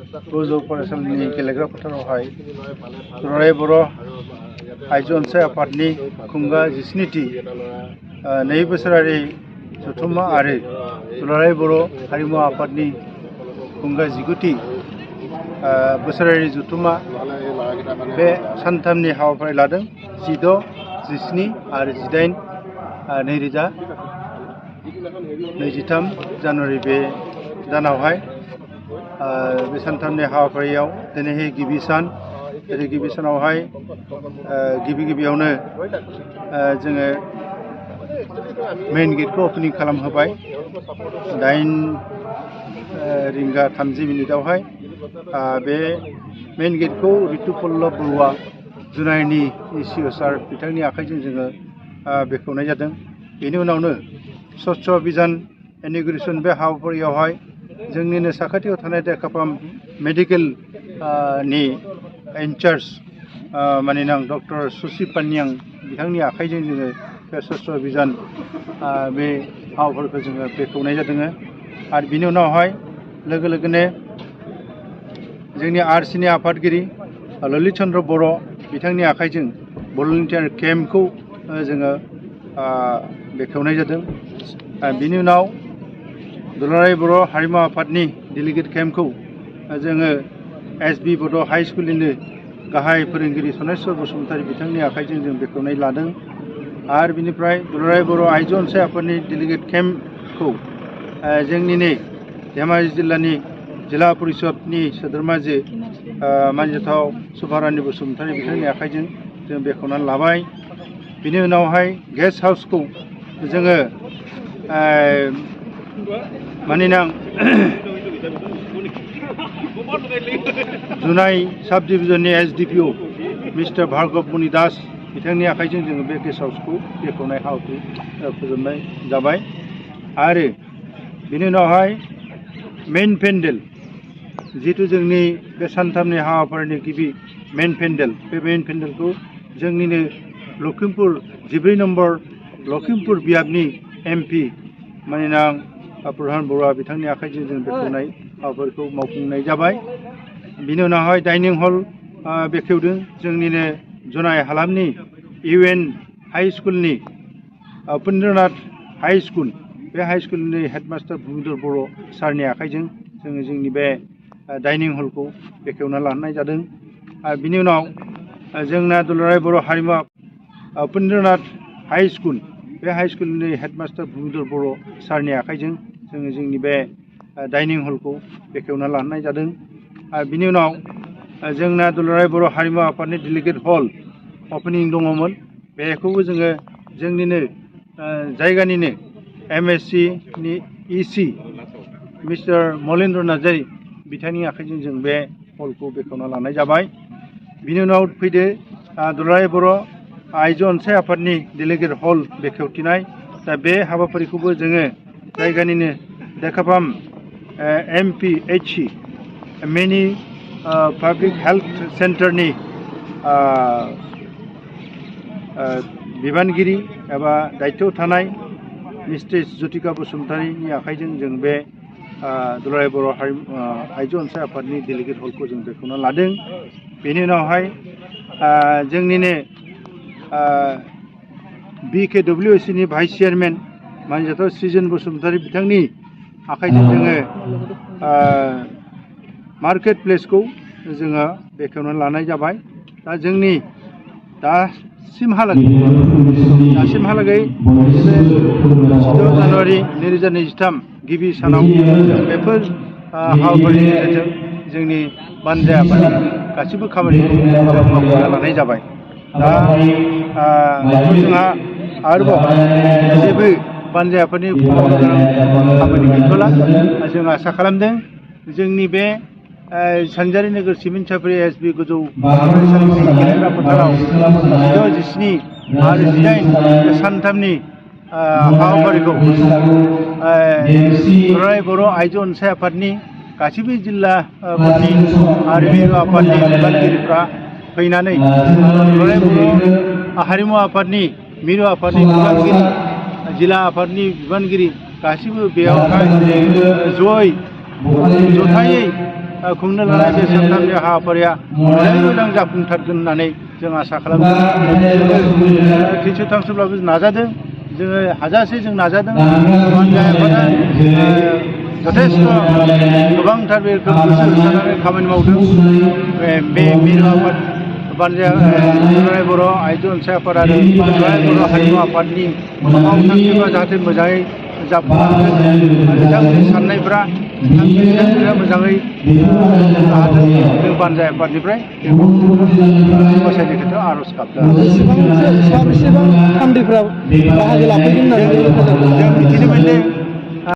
गोजौ फरायसालिनि गेलेग्रा फोथारावहाय दुलाराय बर' आइजो अनसाय आफादनि खुंगा 17थि नै बोसोरारि जथुम्मा आरो दुलाराय बर' हारिमु आफादनि खुंगा 19थि बोसोरारि जथुम्मा बे सानथामनि हाबाफारि लादों 16, 17 आरो 18 2023 जानुवारि बे दानावहाय बे सानथामनि हाबाफारियाव दिनैहाय गिबि सान गिबि सानावहाय गिबियावनो जोङो मेइन गेटखौ अपेनिं खालामहोबाय 8:30 बे मेइन गेटखौ ऋतुपल्लभ बरुवा जुनाइनि CSR बिथांनि आखाइजों जोङो बेखेवनाय जादों। बेनि उनावनो स्वच्छ अभियान इन'ग्रेसन बे हाबाफारियावहाय जोंनिनो साखाथियाव थानाय देकाफाम मेडिकेल नि इनचार्ज माननीय डक्टर सुसि पान्यां बिथांनि आखाइजों जोङो बे स्वच्छ अभियान बे हाबाफारिखौ जोङो बेखेवनाय जादों। आरो बिनि उनावहाय लोगो लोगोनो जोंनि RCनि आफादगिरि ललित चन्द्र बर' बिथांनि आखाइजों भलन्टियार केम्पखौ जोङो बेखेवनाय जादों। बिनि उनाव दुलाराय बर' हारिमु आफादनि डेलिगेट केम्पखौ जोङो SB बड' हाई स्कुलनिनो गाहाय फोरोंगिरि सनेस्वर बसुमतारी बिथांनि आखाइजों जों बेखेवनाय लादों। आरो बिनिफ्राय दुलाराय बर' आइजो अनसाय आफादनि डेलिगेट केम्पखौ जोंनिनो धेमाजि जिल्लानि जिल्ला परिषदनि सोद्रोमाजो मानजाथाव सुभारानि बसुमतारी बिथांनि आखाइजों जों बेखेवनानै लाबाय। बिनि उनावहाय गेस्ट हाउसखौ जोङो माननीय जुनाइ साब डिभिजननि SDPO मिस्टार भार्गव मणि दास बिथांनि आखाइजों जोङो बे गेस्ट हाउसखौ बेखेवनाय हाबाखौ फोजोबनाय जाबाय। आरो बिनि उनावहाय मेइन पेन्डेल जिहेतु जोंनि बे सानथामनि हाबाफारिनि गिबि मेइन पेन्डेल बे मेइन पेन्डेलखौ जोंनिनो लखिमपुर 14 नम्बर लखिमपुर बियाबनि MP माननीय प्रधान बरुवा बिथांनि आखाइजों जों बेखेवनाय हाबाफारिखौ मावफुंनाय जाबाय। बिनि उनावहाय डाइनिं हल बेखेवदों जोंनिनो जनाइ हालामनि UN हाई स्कुलनि उपेन्द्रनाथ हाई स्कुल बे हाई स्कुलनि हेडमास्टार भुमिधर बर' सारनि आखाइजों जोङो जोंनि बे डाइनिं हलखौ बेखेवना लानाय जादों। आरो बिनि उनाव जोंना दुलाराय बर' हारिमु उपेन्द्रनाथ हाई स्कुल बे हाई स्कुलनि हेडमास्टार भुमिधर बर' सारनि आखाइजों जोङो जोंनि बे डाइनिं हलखौ बेखेवना लानाय जादों। आरो बिनि उनाव जोंना दुलाराय बर' हारिमु आफादनि डेलिगेट हल अपेनिं दङमोन। बेखौबो जोङो जोंनिनो जायगानिनो MSc नि EC मिस्टार मलेन्द्र नार्जारी बिथांनि आखाइजों जों बे हलखौ बेखेवना लानाय जाबाय। बिनि उनाव फैदो दुलाराय बर' आइजो अनसाय आफादनि डेलिगेट हल बेखेवथिनाय। दा बे हाबाफारिखौबो जोङो जायगानिनो देकाफाम MPHC मिनि पाब्लिक हेल्थ सेन्टारनि बिबानगिरि एबा दायित्वआव थानाय मिस्ट्रेस ज्योतिका बसुमतारीनि आखाइजों जों बे दुलाराय बर' हारिमु आइजो अनसाय आफादनि डेलिगेट हलखौ जों बेखेवना लादों। बेनि उनावहाय जोंनिनो BKWC नि भाइस चेयारमेन मानजाथाव सृजन बसुमतारी बिथांनि आखाइजों जोङो मार्केट प्लेसखौ जोङो बेखेवनानै लानाय जाबाय। दा जोंनि दासिमहालागै 16 जानुवारि 2023 गिबि सानाव बेफोर हाबाफारिनि गेजेरजों जोंनि बानजाय आफादनि गासैबो खामानिखौ मावफुंना लानाय जाबाय। दा जोंहा आरोबाव जेबो बानजाय आफादनि मावनो गोनां खामानि गैथ'ला। जों आसा खालामदों जोंनि बे सानजारि नोगोर सिमेन्ट सापरि SB गोजौ फरायसालिनि गेलेग्रा फोथाराव 16, 17 आरो 18 सानथामनि हाबाफारिखौ दुलाराय बर' आइजो अनसाय आफादनि गासैबो जिल्लाफोरनि आरो मिरु आफादनि बिबानगिरिफ्रा फैनानै दुलाराय बर' हारिमु आफादनि मिरु आफादनि बिबानगिरि जिल्ला आफादनि बिबानगिरि गासैबो बेयावहाय जथायै खुंनो लानाय बे सानथामनि हाबाफारिया मोजां जाफुंथारगोन होननानै जों आसा खालामो। थैस' थांस'ब्लाबो नाजादों, जोङो हाजासे जों नाजादों। बानजाय आफादा जथेस्थ' गोबांथार बे गोसो होसारनानै खामानि मावदों। बे मिरु आफाद बानजाय बर' आइजो अनसाय आफाद आरो बर' हारिमु आफादनि मावथांखिफ्रा जाहाथे मोजाङै जाफुंसारथों आरो बिथांनि साननायफ्रा थांखिफोरा मोजाङै जाहाथे जों बानजाय आफादनिफ्राय बेखौ गसाइनि खोथायाव आर'ज गाबदों। बेसेबां थान्दैफ्रा बाहागो लाफैगोन होननानै जों मिथिनो मोनदों